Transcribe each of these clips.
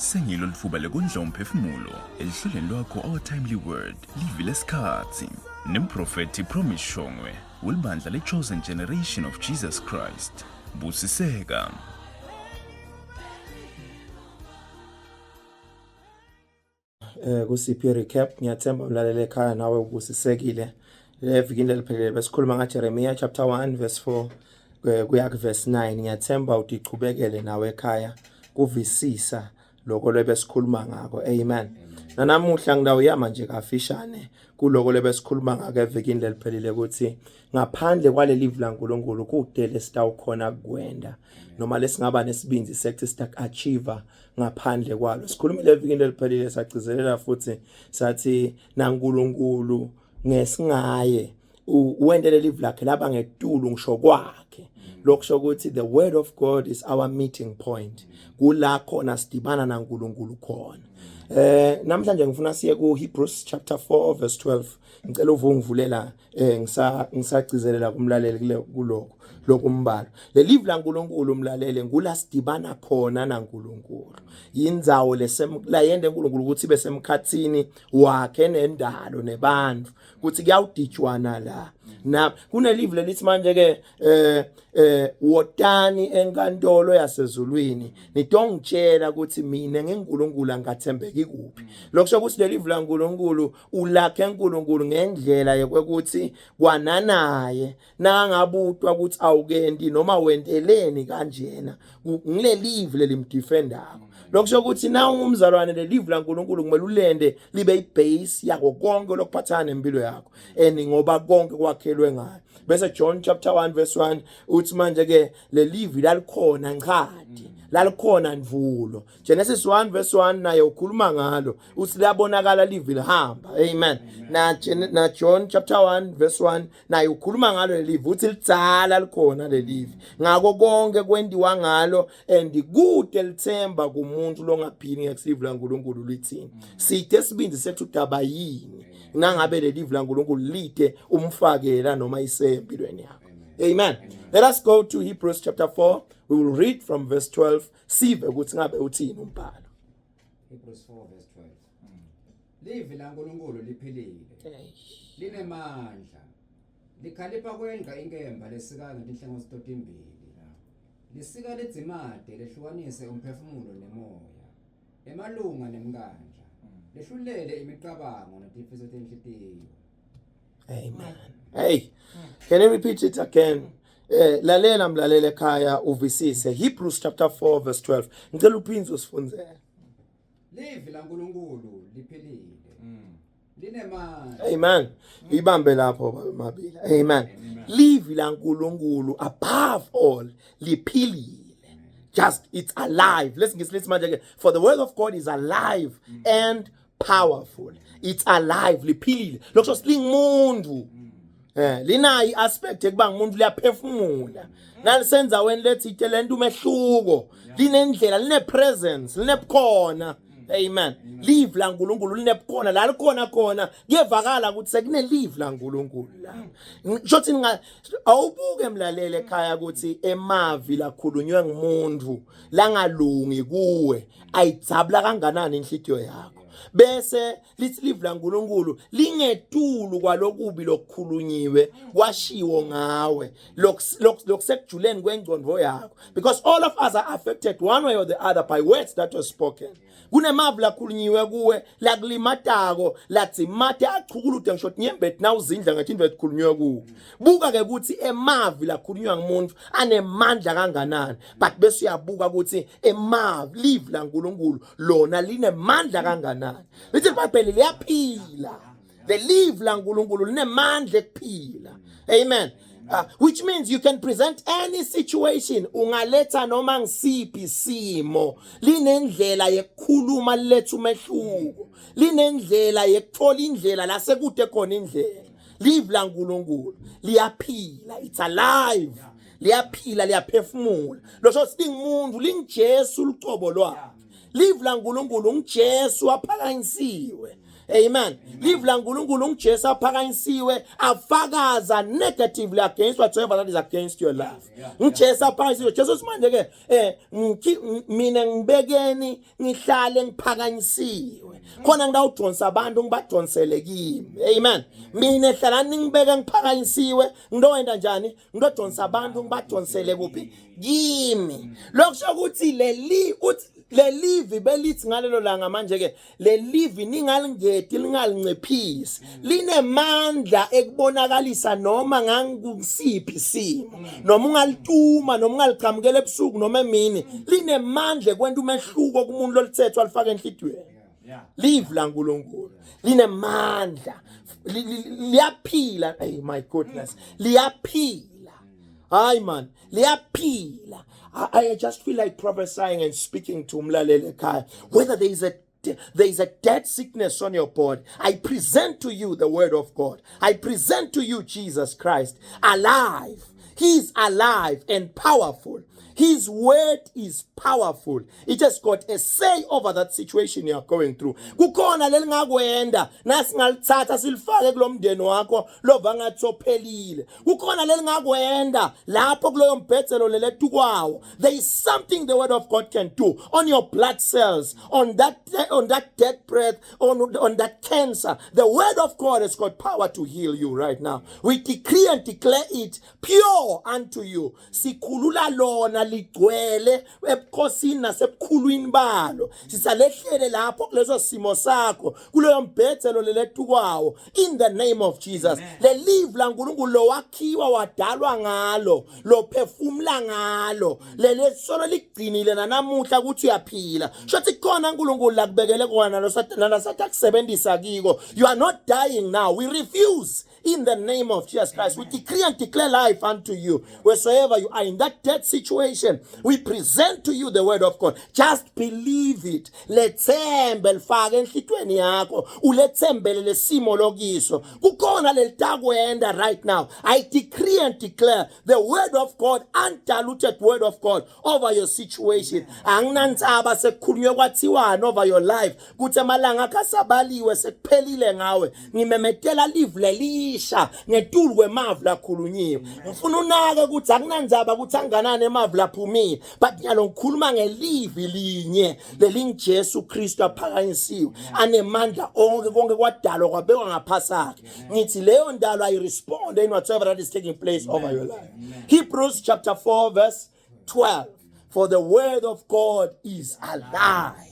Sengilo litfuba lekondla umphefumulo elihlelweni lwakho Our Timely Word, livi lesikhatsi. Nemprofethi Promise Shongwe welibandla le-Chosen Generation of Jesus Christ. Busiseka. Eh kusiphi recap ngiyathemba umlaleli ekhaya nawe ubusisekile. Levikini leliphelele besikhuluma ngaJeremiah chapter 1 verse 4 eh, kuya ku verse 9. Ngiyathemba utichubekele nawe ekhaya kuvisisa lokho lebesikhuluma ngako. Amen. Nanamuhla ngidawuyama nje kafishane kuloko lebesikhuluma ngako evikini leliphelile ukuthi ngaphandle kwaleli livi laNkulunkulu kude lesitawukhona kukwenda noma lesingaba nesibindzi sekuthi sitaku-achieve ngaphandle kwalo. Sikhulumile evikini leliphelile sagcizelela futhi sathi naNkulunkulu ngesingaye wente leli lakhe laba ngetulu ngisho kwakhe lokusho ukuthi the word of God is our meeting point kula khona sidibana naNkulunkulu khona eh namhlanje ngifuna siye ku Hebrews chapter 4 verse 12 ngicela uvungivulela eh ngisa ngisagcizelela kumlaleli kule kuloko lokumbalo lelivi laNkulunkulu umlalele ngula sidibana khona naNkulunkulu indzawo lesem la yende uNkulunkulu ukuthi ibe semkhathini wakhe nendalo nebantu ukuthi kuyawudijwana la na kunelivi lelithi manje ke eh eh wotani enkantolo yasezulwini nitongitshela ukuthi mina nginguNkulunkulu angathembeki kuphi lokusho ukuthi lelivi laNkulunkulu ulakhe uNkulunkulu ngendlela yokuthi kwananaye nangabutwa ukuthi awukendi noma wenteleni kanjena ngilelivi lelimdefendako lokusho ukuthi na ungumzalwane lelivi laNkulunkulu kumele ulende libe ibase yako konke lokuphathana nempilo yakho and ngoba konke kwakhelwe ngayo bese John chapter 1 verse 1 uthi manje ke lelivi lalikhona nchadi lalikhona ndvulo Genesis 1 verse 1 naye ukhuluma ngalo uthi liyabonakala livi lihamba amen na na John chapter 1 verse 1 naye ukhuluma ngalo lelivi uthi lidzala likhona lelivi ngako konke kwendiwa ngalo and kude lithemba kumuntu longaphini ngekusivi laNkulunkulu lithini side sibindi sethu daba yini nangabe lelivi laNkulunkulu lide umfakela noma isempilweni yakho amen let us go to Hebrews chapter 4 we will read from verse 12 sive ukuthi ngabe uthini umbhalo Hebrews 4 verse 12 Livi laNkulunkulu liphilile linemandla likhalipha kwenqa inkemba lesika ngetinhlangothi totimbili lisika lidzimade lehlukanise umphefumulo nemoya emalunga nemkandla lehlulele imicabango netifiso tenhlitiyo Amen. Hey, can you repeat it again? Eh lalela mlalele ekhaya uvisise Hebrews chapter 4 verse 12. Ngicela uphindze usifundzele. Livi laNkulunkulu liphilile. Linemandla. Amen. Ibambe lapho baba Mabila. Amen. Livi laNkulunkulu above all liphilile. Just it's alive. Let's ngisilethi manje ke for the word of God is alive and powerful it's alive liphilile lokho silingumuntu eh linayo iaspect ekuba ngumuntu liyaphefumula nalisenzaweni lethi lento umehluko linendlela line presence linebukhona amen live la uNkulunkulu linebukhona la likhona khona kuyevakala ukuthi sekune live la uNkulunkulu la ngisho ukuthi awubuke mlalele ekhaya ukuthi emavi lakhulunywe ngumuntu langalungi kuwe ayidzabula kanganani inhlitiyo yakho bese lithi live laNkuluNkulu lingetulu kwalokubi lokukhulunyiwe kwashiwo ngawe lokusekujuleni kwengcondvo yakho because all of us are affected one way or the other by words that were spoken kunemavi lakhulunyiwe kuwe lakulimatako ladzimate achukulude ngisho tinyembeti nawuzindla ngethi into etikhulunywe kuwe buka ke ukuthi emavi lakhulunywa ngumuntu anemandla kanganani but bese uyabuka ukuthi emavi live laNkuluNkulu lona linemandla kanganani lithi iBhayibheli liyaphila the live laNkuluNkulu linemandla ekuphila amen Uh, which means you can present any situation ungaletha noma ngisiphi isimo linendlela yekukhuluma liletha umehluko linendlela yekuthola indlela la sekude khona indlela live laNkuluNkulu liyaphila it's alive liyaphila liyaphefumula losho silingumuntu linguJesu lucobo lwakhe live laNkuluNkulu unguJesu waphakanyisiwe Amen. Live laNkulunkulu unguJesu aphakanyisiwe afakaza negatively against whatsoever that is against your life. NguJesu aphakanyisiwe. Jesu simanje ke eh mina ngibekeni ngihlale ngiphakanyisiwe. Khona ngidawudonsa abantu ngibadonsele kimi. Amen. Mina hlalani ngibeke ngiphakanyisiwe ngidowenda njani? Ngidodonsa abantu ngibadonsele kuphi? Kimi. Lokho ukuthi leli uthi lelivi belithi ngalelo langa manje ke lelivi ningalingedi lingalinciphisi linemandla ekubonakalisa noma ngangikusiphi isimo noma ungalituma noma ungaliqhamukela ebusuku noma emini linemandla ekwenta umehluko kumuntu lolithethwa alifake enhlitiyweni live laNkulunkulu linemandla liyaphila hey my goodness liyaphila hayi man liyaphila I just feel like prophesying and speaking to umlaleli ekhaya whether there is a there is a dead sickness on your body. I present to you the word of God. I present to you Jesus Christ alive. He is alive and powerful. His word is powerful. It has got a say over that situation you are going through. Kukhona lelingakwenda nasingalithatha silifake kulomndeni wakho lova ngathi sophelile. Kukhona lelingakwenda lapho kuloyo mbhedzelo leletukwawo. There is something the word of God can do on your blood cells, on that on that dead breath, on on that cancer. The word of God has got power to heal you right now. We decree and declare it pure unto you. Sikhulula lona ligcwele ebukhosini nasebukhulwini balo. Sisalehlele lapho kuleso simo sakho, kuleyo mbhedzelo leletukwawo in the name of Jesus. Le live laNkulunkulu lowakhiwa wadalwa ngalo, lophefumula ngalo, lele solo ligcinile nanamuhla ukuthi uyaphila. Shothi khona uNkulunkulu lakubekele kona lo Sathane nasathi akusebenzisa kiko. You are not dying now. We refuse in the name of Jesus Christ. We decree and declare life unto you. Wheresoever you are in that dead situation, we present to you the word of God. Just believe it. Lethembe lifake enhlitweni yakho. Ulethembele lesimo lokiso. Kukhona lelitakwenda right now. I decree and declare the word of God, undiluted word of God over your situation. Anginantsaba sekukhulunywe kwathiwani over your life. Kuthi amalanga akho asabaliwe sekuphelile ngawe. Ngimemetela live lelisha ngetulu kwemavu lakhulunyiwe. Ngifuna unake ukuthi akunandzaba ukuthi anganani emavu laphumile, but nyalo ngikhuluma ngelivi linye lelinguJesu Kristu aphakanyisiwe anemandla onke konke kwadalwa kwabekwa ngaphasi akhe. Ngithi leyo ndalo ayi respond in whatsoever that is taking place over your life. Hebrews chapter 4 verse 12. For the word of God is alive.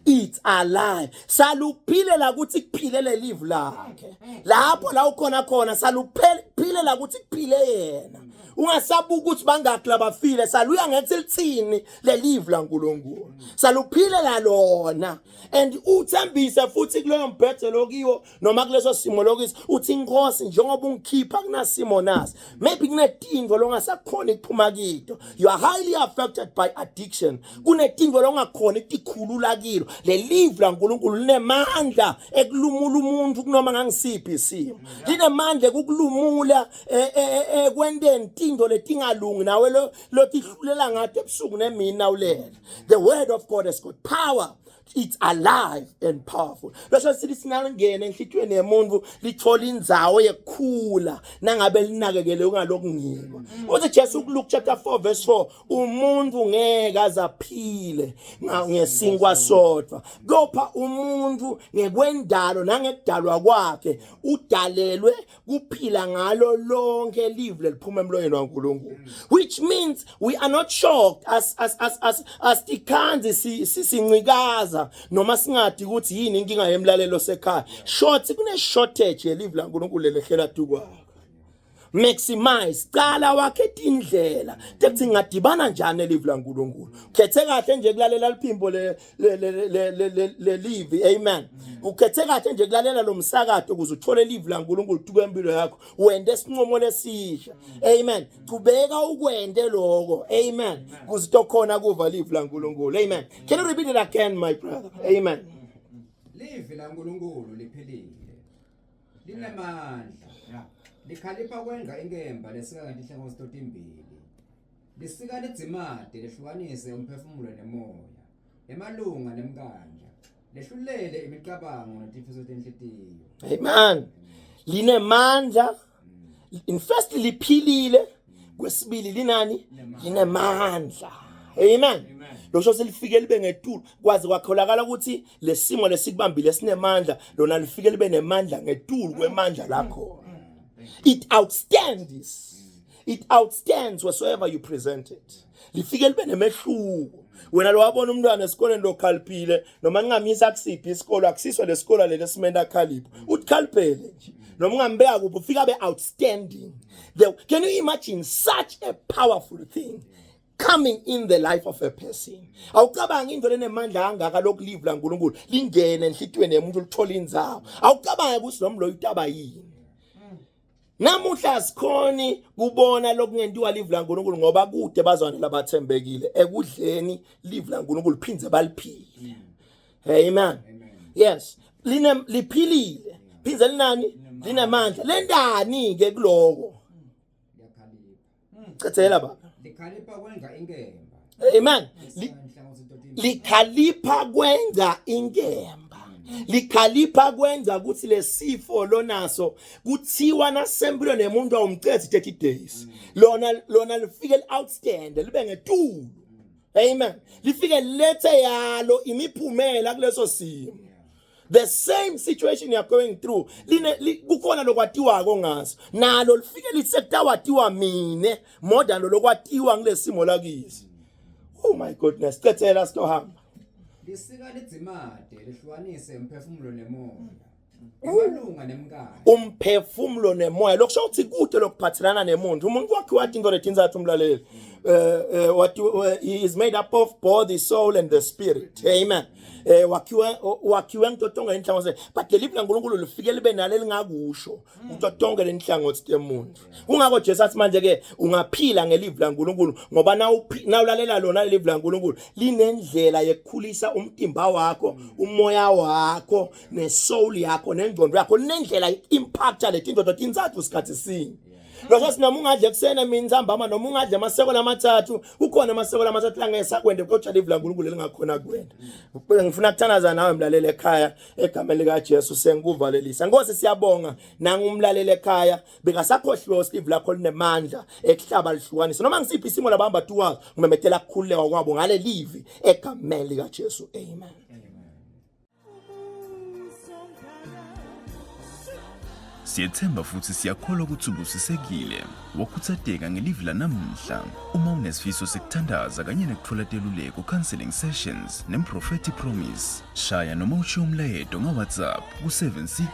It's alive. Saluphilela ukuthi kuphile lelive lakhe. Lapho la ukhona khona saluphilela ukuthi kuphile yena. Ungasabuka ukuthi bangaki labafile saluya ngethi lithini lelive laNkulunkulu. Saluphilela lona and uthembise futhi kuloyo mbhede lokiwo noma kuleso simo lokisi uthi inkosi njengoba ungikhipha kunasimo nasi maybe kunetintfo longasakhona ukuphuma kito you are highly affected by addiction kunetintfo longakhona ukutikhulula kilo lelive laNkulunkulu linemandla ekulumula umuntu kunoma ngangisiphi isimo linemandla ekukulumula ekwenteni tintfo letingalungi nawe lotihlulela ngato ebusuku nemini nawulela. The word of God has got power. It's alive and powerful. Bese sithi sinalingena enhlitiyweni yemuntu lithola indzawo yekukhula nangabe linakekele ungalokungiko. Uthi Jesu kuLuke chapter 4 verse 4 umuntu ngeke azaphile ngesinkwa sodwa kepha umuntu ngekwendalo nangekudalwa kwakhe udalelwe kuphila ngalo lonke live leliphuma emlonyeni waNkulunkulu, which means we are not shocked as as as as asikhanzi sincikaza noma singadi ukuthi yini inkinga yemlalelo sekhaya. Short kune shortage yelive laNkulunkulu lelehlela dukwakho. Maximize, cala wakhe tindlela tekuthi ngingadibana njani nelive laNkulunkulu. Khethe kahle nje kulalela liphimbo le lelive, amen. Ukhethe kahle nje kulalela lo msakato ukuze uthole live laNkulunkulu tuke empilo yakho, wende isinqumo lesisha, amen. Chubeka ukwende lokho, amen, ukuze utokhona kuva live laNkulunkulu, amen. Can you repeat it again, my brother? Amen. Live laNkulunkulu liphilile, linemandla, likhalipha kwenga inkemba lesika ngetinhlangothi totimbili, lisika lidzimade lehlukanise umphefumulo nemoya, emalunga nemkandla. Lehlulele imicabango netifiso tenhlitiyo. Amen. Linemandla. In first liphilile, kwesibili linani? Linemandla. Amen. Losho selifike libe ngetulu kwaze kwakholakala ukuthi lesimo lesikubambile sinemandla lona lifike libe nemandla ngetulu kwemandla lakho. It outstands. It outstands whatsoever you present it. Lifike libe nemehluko. Wena lo wabona umntwana esikoleni lokhaliphile noma ningamyisa kusiphi isikolo akusiso lesikolo leli esimenda akhalipho. Uthi nje. Noma ungambeka kuphi ufika be outstanding. The, can you imagine such a powerful thing? coming in the life of a person awucabangi into lenemandla kangaka lokulive laNkulunkulu lingene enhlitweni yomuntu lithola indzawo awucabangi ukuthi lo mloyo utaba yini Namuhla asikhoni kubona lokungentiwa live laNkulunkulu ngoba kude bazwana labathembekile ekudleni live laNkulunkulu phindze baliphile. Amen. Yes, line liphilile. Phindze linani? Linemandla. Lendani ke kuloko? Cethela baba. Likhalipha kwenza inkemba. Amen. Likhalipha kwenza inkemba. Likhalipha kwenza ukuthi lesifo lonaso kuthiwa nasempilweni yemuntu awumcezi 30 days. Lona lona lifike outstand libe ngetulu. Amen. Lifike lethe yalo imiphumela kuleso simo. The same situation you are going through line kukhona lokwatiwako ngaso nalo lifike lithi sekutawatiwa mine more than lokwatiwa ngilesimo lakisi. Oh my goodness, cethela sitohamba. Lisika lidzimade lehlukanise umphefumulo nemoya. Emalunga nemkakhe. Umphefumulo nemoya lokusho ukuthi kude lokuphathelana nemuntu. Umuntu wakhe wathi into letinzathu umlaleli. Eh what he is made up of body, soul and the spirit. Amen. Eh wakhiwe wakhiwe ngito tonke inhlangothi but leli laNkulunkulu lifike libe nalo lingakusho kuto tonke lenhlangothi temuntu. Kungakho Jesu athi manje ke ungaphila ngelivi laNkulunkulu ngoba nawulalela lona lelivi laNkulunkulu linendlela yekukhulisa umtimba wakho, umoya wakho, nesoul yakho nengqondo yakho linendlela iimpacta letinto totintsatfu sikhathi sinye. Lokho sinoma ungadla ekuseni emini ntambama noma ungadla amaseko lamathathu kukhona amaseko lamathathu langesakwende kodwa livi laNkulunkulu elingakhona kwenda. Ngifuna kuthandaza nawe mlaleli ekhaya egameni likaJesu sengikuvalelisa. Nkosi siyabonga nangumlaleli ekhaya bekasakhohliwe usilivi lakho linemandla ekuhlaba lihlukanise noma ngisiphi isimo labahamba tuwazo ngimemetela kukhululeka kwabo ngale livi egameni likaJesu. Amen. Siyethemba futhi siyakholwa ukuthi ubusisekile wakhuthazeka ngelivi lanamuhla. Uma unesifiso sekuthandaza kanye nekuthola teluleko counseling sessions nemprofethi Promise, shaya noma ushiye umlayeto nga-WhatsApp ku-76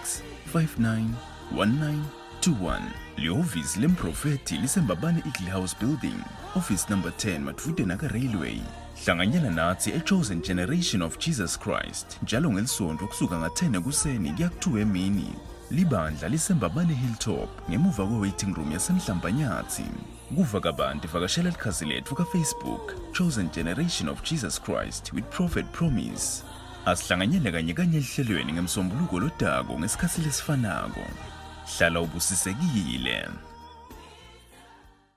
59 19 21. Lihhovisi lemprofethi lisembabane Eagle House Building, office number 10 madvude naka-Railway. Hlanganyela nathi e-Chosen Generation of Jesus Christ njalo ngelisonto kusuka nga-10 ekuseni kuya ku-2 emini. Libandla lisembabane Hilltop ngemuva kwe-waiting room yasemhlambanyathi. Kuva kabanti vakashela likhasi lethu ka-Facebook Chosen Generation of Jesus Christ with Prophet Promise. Asihlanganyele kanye kanye elihlelweni ngemsombuluko lodako ngesikhathi lesifanako. Hlala ubusisekile.